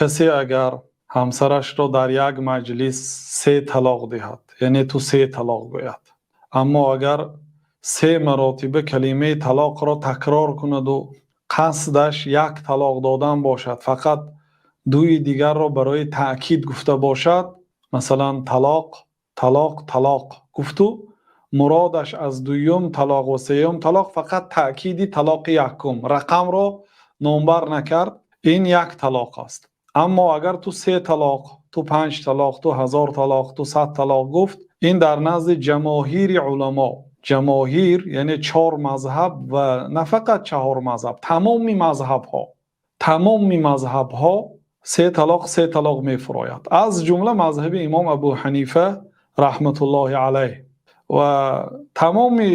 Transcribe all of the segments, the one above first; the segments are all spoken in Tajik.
Касе агар ҳамсарашро дар як маҷлис се талоқ диҳад, яъне ту се талоқ гӯяд, аммо агар се маротиба калимаи талоқро такрор кунад ва қасдаш як талоқ додан бошад, фақат дуи дигарро барои таъкид гуфта бошад, масалан талоқ, талоқ, талоқ гуфт ва муродаш аз дуюм талоқ ва сеюм талоқ фақат таъкиди талоқи якум, рақамро номбар накард, ин як талоқ аст. Аммо агар ту се талоқ, ту панҷ талоқ, ту ҳазор талоқ, ту сад талоқ гуфт, ин дар назди ҷамоҳири уламо, ҷамоҳир яъне чаҳор мазҳаб ва на фақат чаҳор мазҳаб, тамоми мазҳабҳо, тамоми мазҳабҳо се талоқ се талоқ мефарояд. Аз ҷумла мазҳаби имом Абӯҳанифа раҳматуллоҳи алайҳ ва тамоми,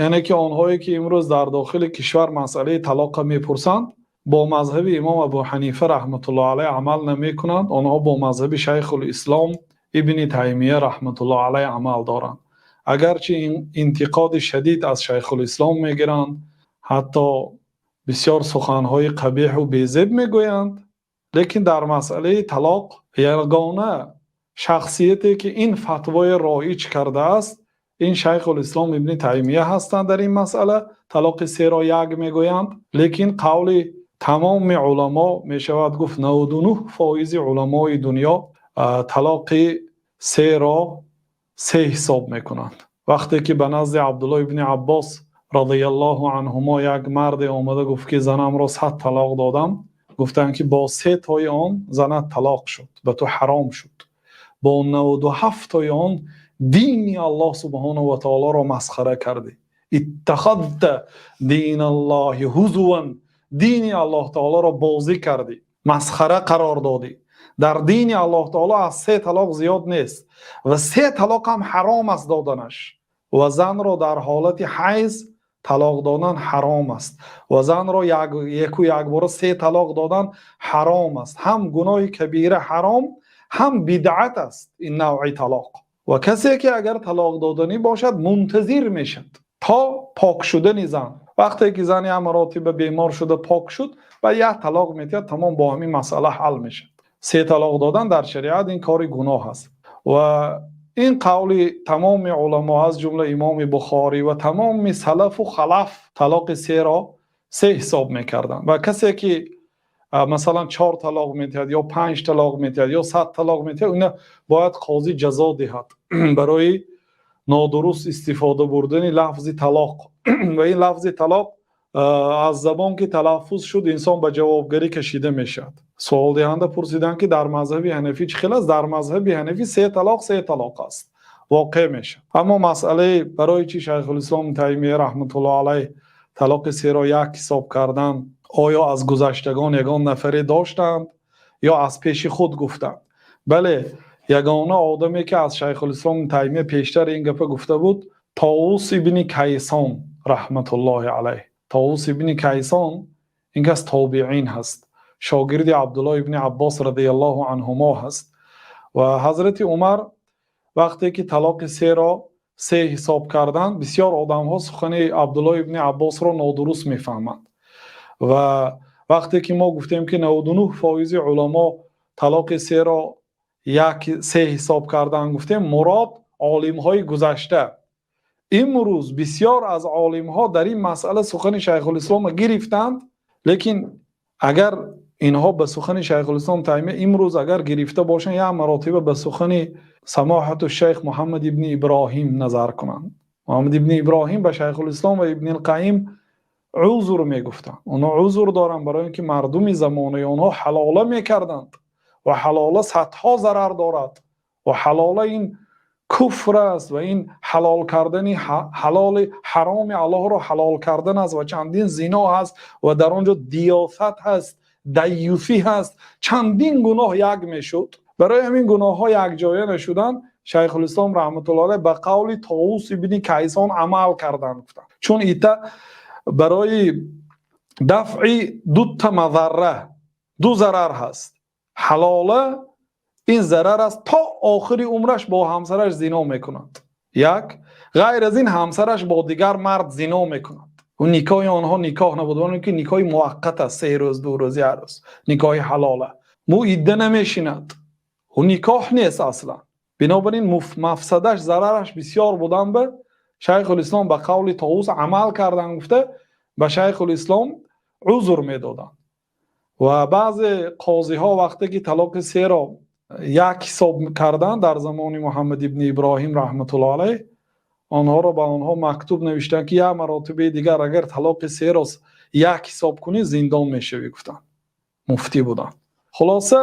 яъне ки онҳое ки имрӯз дар дохили кишвар масъалаи талоқро мепурсанд, бо мазҳаби имом Абӯҳанифа раҳматуллоҳи алайҳ амал намекунанд. Онҳо бо мазҳаби Шайхулислом Ибни Таймия раҳматуллоҳи алайҳ амал доранд. Агарчи ин интиқоди шадид аз Шайхулислом мегиранд, ҳатто бисёр суханҳои қабеҳ ва безеб мегӯянд, лекин дар масъалаи талоқ ягона шахсияте ки ин фатвои роиҷ кардааст, ин Шайхулислом Ибни Таймия ҳастанд. Дар ин масъала талоқи серо як мегӯянд, лекин қавли тамоми уламо мешавад гуфт 99% уламои дунё талоқи серо се ҳисоб мекунанд. Вақте ки ба назди Абдуллоҳ ибни Аббос розияллоҳу анҳумо як марде омада гуфт ки занамро 100 талоқ додам, гуфтанд ки бо се тои он занат талоқ шуд, ба ту ҳаром шуд. Бо 97 тои он дини Аллоҳ субҳонаҳу ва таолоро масхара кардӣ. Иттахазта диналлоҳи ҳузуван, дини Аллоҳ таолоро бозӣ кардӣ, масхара қарор додӣ. Дар дини Аллоҳ таоло аз се талоқ зиёд нест ва се талоқ ҳам ҳаром аст доданаш. Ва занро дар ҳолати ҳайз талоқ додан ҳаром аст ва занро як яку якбора се талоқ додан ҳаром аст. Ҳам гуноҳи кабира ҳаром, ҳам бидъат аст ин навъи талоқ. Ва касе ки агар талоқ доданӣ бошад, мунтазир мешавад то пок шудани зан. Вақте ки зан як маротиба бемор шуда пок шуд ва як талоқ медиҳад, тамом, бо ҳамин масъала ҳал мешавад. Се талоқ додан дар шариат ин кори гуноҳ аст ва ин қавли тамоми уламо, аз ҷумла имоми Бухорӣ ва тамоми салафу халаф, талоқи серо се ҳисоб мекарданд. Ва касе ки масалан чор талоқ медиҳад ё панҷ талоқ медиҳад ё 100 талоқ медиҳад, ина бояд қозӣ ҷазо диҳад барои нодуруст истифода бурдани лафзи талоқ. Ва ин лафзи талоқ аз забон ки талаффуз шуд, инсон ба ҷавобгарӣ кашида мешавад. Суолдиҳанда пурсиданд ки дар мазҳаби ҳанафӣ чӣ хел аст? Дар мазҳаби ҳанафӣ се талоқ се талоқ аст, воқеъ мешавад. Аммо масъалаи барои чӣ Шайхулислом Таймия раҳматуллоҳ алайҳ талоқи серо як ҳисоб кардан, оё аз гузаштагон ягон нафаре доштанд ё аз пеши худ гуфтанд? Бале, ягона одаме ки аз Шайхулислом Таймия пештар ин гапа гуфта буд, Товус ибни Кайсон раҳматуллоҳи алайҳ. Товус ибни Кайсон ин кас тобеин ҳаст, шогирди Абдуллоҳ ибни Аббос разияллоҳу анҳумо ҳаст. Ва ҳазрати Умар вақте ки талоқи серо се ҳисоб карданд, бисёр одамҳо сухани Абдуллоҳ ибни Аббосро нодуруст мефаҳманд. Ва вақте ки мо гуфтем ки 99% уламо талоқи серо як се ҳисоб карданд, гуфтем мурод олимҳои гузашта. Имрӯз бисёр аз олимҳо дар ин масъала сухани Шайхулисломро гирифтанд, лекин агар инҳо ба сухани Шайхулислом Таймия имрӯз агар гирифта бошанд, як маротиба ба сухани самоҳату шайх Муҳаммад ибни Иброҳим назар кунанд. Муҳаммад ибни Иброҳим ба Шайхулислом ва Ибни Қайим узр мегуфтанд. Онҳо узр доранд, барои ин ки мардуми замонаи онҳо ҳалола мекарданд ва ҳалола садҳо зарар дорад ва ҳалола ин куфр аст ва ин ҳалол кардани ҳалоли ҳароми Аллоҳро ҳалол кардан аст ва чандин зино ҳаст ва дар он ҷо диёфат ҳаст, даюфӣ ҳаст, чандин гуноҳ як мешуд. Барои ҳамин гуноҳҳо якҷоя нашуданд, Шайхулислом раҳматуллоҳ алайҳ ба қавли Товус ибни Кайсон амал карданд, гуфтанд, чун ита барои дафъи дута мазарра, ду зарар ҳаст. Ҳалола ин зарар аст, то охири умраш бо ҳамсараш зино мекунад. Як ғайр аз ин, ҳамсараш бо дигар мард зино мекунад. Никоҳи онҳо никоҳ набуд, он ки никоҳи муваққат аст, 3 рӯз, 2 рӯз, як рӯз никоҳи ҳалола. Ӯ идда намешинад. Ӯ никоҳ нест асло. Бинобар ин мафсадаш, зарараш бисёр будан, ба Шайхулислом ба қавли Товус амал кардан гуфта, ба Шайхулислом узр медоданд. Ва баъзе қозиҳо вақте ки талоқи серо як ҳисоб карданд дар замони Муҳаммад ибни Иброҳим раҳматуллоҳи алайҳ, онҳоро ба онҳо мактуб навиштанд, ки як мартаба дигар агар талоқи серо як ҳисоб кунӣ, зиндон мешавӣ, гуфтанд. Муфтӣ буданд. Хулоса,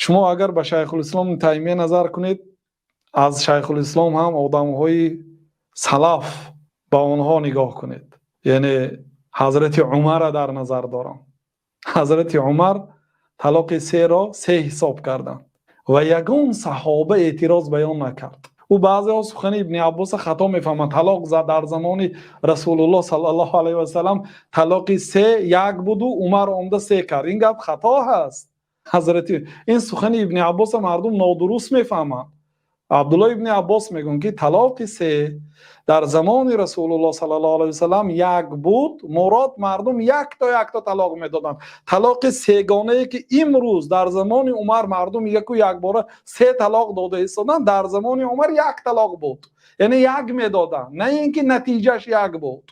шумо агар ба Шайхулислом Таймия назар кунед, аз Шайхулислом ҳам одамҳои салаф, ба онҳо нигоҳ кунед. Яъне Ҳазрати Умарро дар назар дорам. Ҳазрати Умар талоқи серо се ҳисоб карданд ва ягон саҳоба эътироз баён накард. Ӯ баъзеҳо сухани Ибни Аббосро хато мефаҳманд. Талоқ дар замони Расулуллоҳ саллаллоҳу алайҳи васаллам талоқи се як буд, Умар омада се кард. Ин гап хато ҳаст. Ҳазрати ин сухани Ибни Аббосро мардум нодуруст мефаҳманд. Абдуллоҳ ибни Аббос мегӯянд, ки талоқи се дар замони Расулуллоҳ саллаллоҳу алайҳи васаллам як буд, мурод мардум якто якто талоқ медоданд. Талоқи сегонае ки имрӯз дар замони Умар мардум яку якбора се талоқ дода истоданд, дар замони Умар як талоқ буд, яъне як медоданд, на ин ки натиҷаш як буд.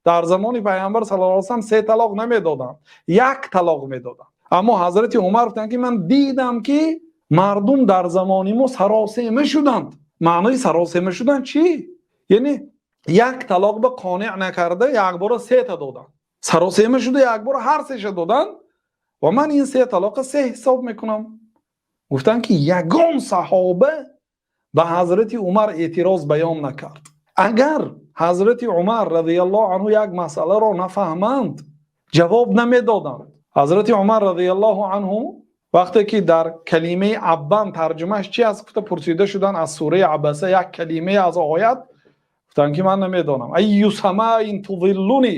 Дар замони Пайғамбар саллаллоҳу алайҳи васаллам се талоқ намедоданд, як талоқ медоданд. Аммо Ҳазрати Умар гуфтанд, ки ман дидам, ки мардум дар замони мо саросема шуданд. Маънои саросема шудан чӣ? Яъне як талоқ ба қонеъ накарда, якбора сета доданд, саросема шуда, якбора ҳар сеша доданд ва ман ин се талоқа се ҳисоб мекунам. Гуфтанд, ки ягон саҳоба ба Ҳазрати Умар эътироз баён накард. Агар Ҳазрати Умар разияллоҳу анҳу як масъаларо нафаҳманд, ҷавоб намедоданд. Ҳазрати Умар разияллоҳу анҳу вақте ки дар калимаи аббан тарҷумааш чи аст гуфта пурсида шуданд, аз сураи Абаса як калимае аз оят, гуфтанд, ки ман намедонам. أي سماء تظلني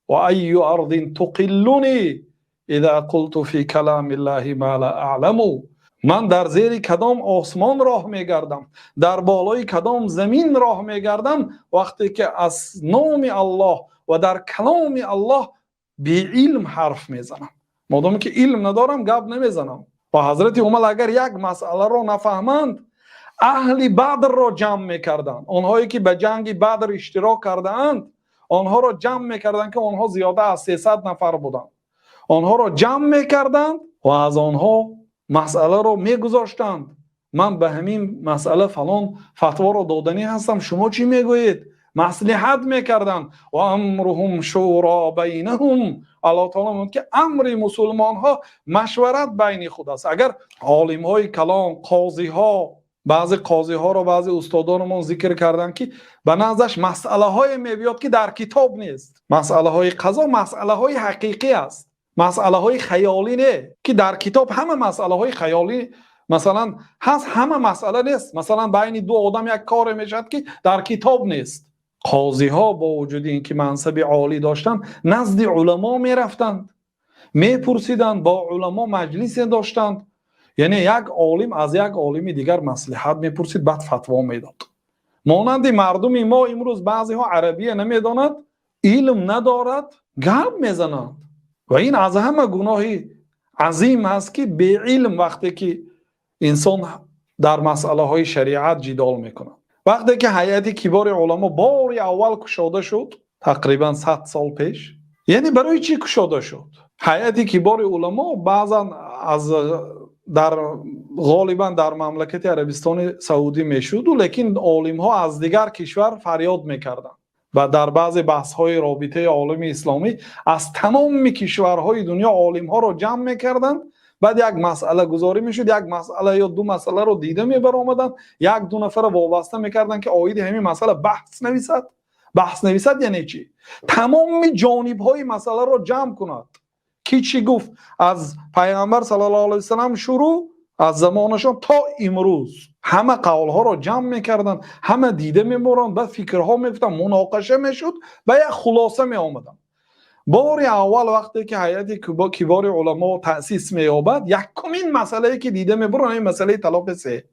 وأي أرض تقلني إذا قلت في كلام الله ما لا أعلم. Ман дар зери кадом осмон роҳ мегардам, дар болои кадом замин роҳ мегардам, вақте ки аз номи Аллоҳ ва дар каломи Аллоҳ беилм ҳарф мезанам? Модоме ки илм надорам, гап намезанам. Ва Ҳазрати Умар агар як масъаларо нафаҳманд, аҳли Бадрро ҷамъ мекарданд, онҳое ки ба ҷанги Бадр иштирок кардаанд, онҳоро ҷамъ мекарданд, ки онҳо зиёда аз 300 нафар буданд. Онҳоро ҷамъ мекарданд ва аз онҳо масъаларо мегузоштанд: ман ба ҳамин масъала фалон фатворо доданӣ ҳастам, шумо чӣ мегӯед? Маслиҳат мекарданд. وأمرهم شورى بينهم. Аллоҳ таоло мегӯяд, ки амри мусулмонҳо машварат байни худ аст. Агар олимҳои калон, қозиҳо, баъзе қозиҳоро баъзе устодонамон зикр карданд, ки ба наздаш масъалаҳое мебиёд, ки дар китоб нест. Масъалаҳои қазо масъалаҳои ҳақиқӣ аст, масъалаҳои хаёлӣ не, ки дар китоб ҳама масъалаҳои хаёлӣ масалан ҳаст, ҳама масъала нест. Масалан, байни ду одам як коре мешавад, ки дар китоб нест. Қозиҳо бо вуҷуди ин ки мансаби олӣ доштанд, назди уламо мерафтанд, мепурсиданд, бо уламо маҷлисе доштанд. Яъне як олим аз як олими дигар маслиҳат мепурсид, баъд фатво медод. Монанди мардуми мо имрӯз баъзеҳо арабия намедонад, илм надорад, гап мезананд. Ва ин аз ҳама гуноҳи азим аст, ки беилм вақте ки инсон дар масъалаҳои шариат ҷидол мекунад. Вақте ки Ҳайати кибори уламо бори аввал кушода шуд, тақрибан 100 сол пеш, яъне барои чӣ кушода шуд Ҳайати кибори уламо? Баъзан аз дар ғолибан дар мамлакати Арабистони Саудӣ мешуду, лекин олимҳо аз дигар кишвар фарёд мекарданд ва дар баъзе баҳсҳои Робитаи олами исломӣ аз тамоми кишварҳои дунё олимҳоро ҷамъ мекарданд. Баъд як масъала гузорӣ мешуд, як масъала ё ду масъаларо дида мебаромаданд, як ду нафара вобаста мекарданд, ки оиди ҳамин масъала баҳс нависад. Баҳс нависад яъне чӣ? Тамоми ҷонибҳои масъаларо ҷамъ кунад, ки чӣ гуфт, аз Пайғамбар саллаллоҳу алайҳи васаллам шурӯъ, аз замонашон то имрӯз ҳама қавлҳоро ҷамъ мекарданд, ҳама дида мебуранд, ба фикрҳо мегуфтанд, муноқаша мешуд, ба як хулоса меомаданд. Бори аввал вақте ки Ҳайати кибори уламо таъсис меёбад, якумин масъалае ки дида мебуранд, ин масъалаи талоқи се.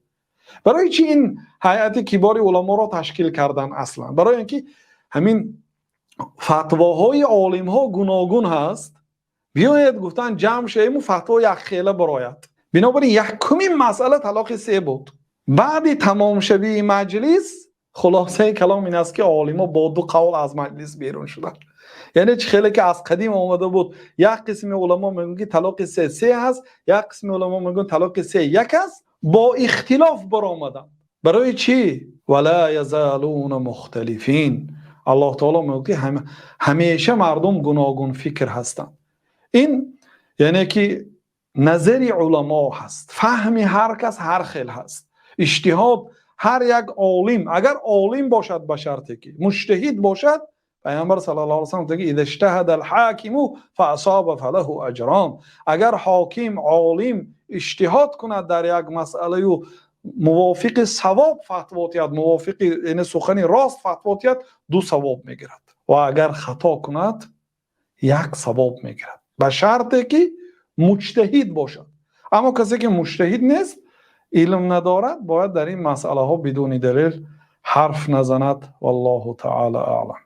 Барои чӣ ин Ҳайати кибори уламоро ташкил карданд аслан? Барои ин ки ҳамин фатвоҳои олимҳо гуногун ҳаст. Биёед, гуфтан, ҷамъ шавему фатво якхела барояд. Бинобар ин якумин масъала талоқи се буд. Баъди тамомшавии маҷлис, хулосаи калом ин аст, ки олимон бо ду қавл аз маҷлис берун шуданд. Яъне чӣ, хеле ки аз қадим омада буд, як қисми уламо мегӯянд, ки талоқи се се аст, як қисми уламо мегӯянд, талоқи се як аст. Бо ихтилоф баромаданд. Барои чӣ? ولا يزالون مختلفين. Аллоҳ таоло мегӯяд, ки ҳамеша мардум гуногун фикр ҳастанд. Ин яъне ки назари уламо ҳаст, фаҳми ҳар кас ҳар хел ҳаст, иҷтиҳод ҳар як олим, агар олим бошад, ба шарте ки муҷтаҳид бошад. Паёмбар саллаллоҳу алайҳи васаллам мегӯяд: إذا اجتهد الحاكم فأصاب فله أجران. Агар ҳоким, олим иҷтиҳод кунад дар як масъалаю мувофиқи савоб фатво диҳад, мувофиқи, яъне сухани рост фатво диҳад, ду савоб мегирад ва агар хато кунад, як савоб мегирад. Ба шарте ки муҷтаҳид бошад. Аммо касе ки муҷтаҳид нест, илм надорад, бояд дар ин масъалаҳо бидуни далел ҳарф назанад. Валлоҳу таъала аълам.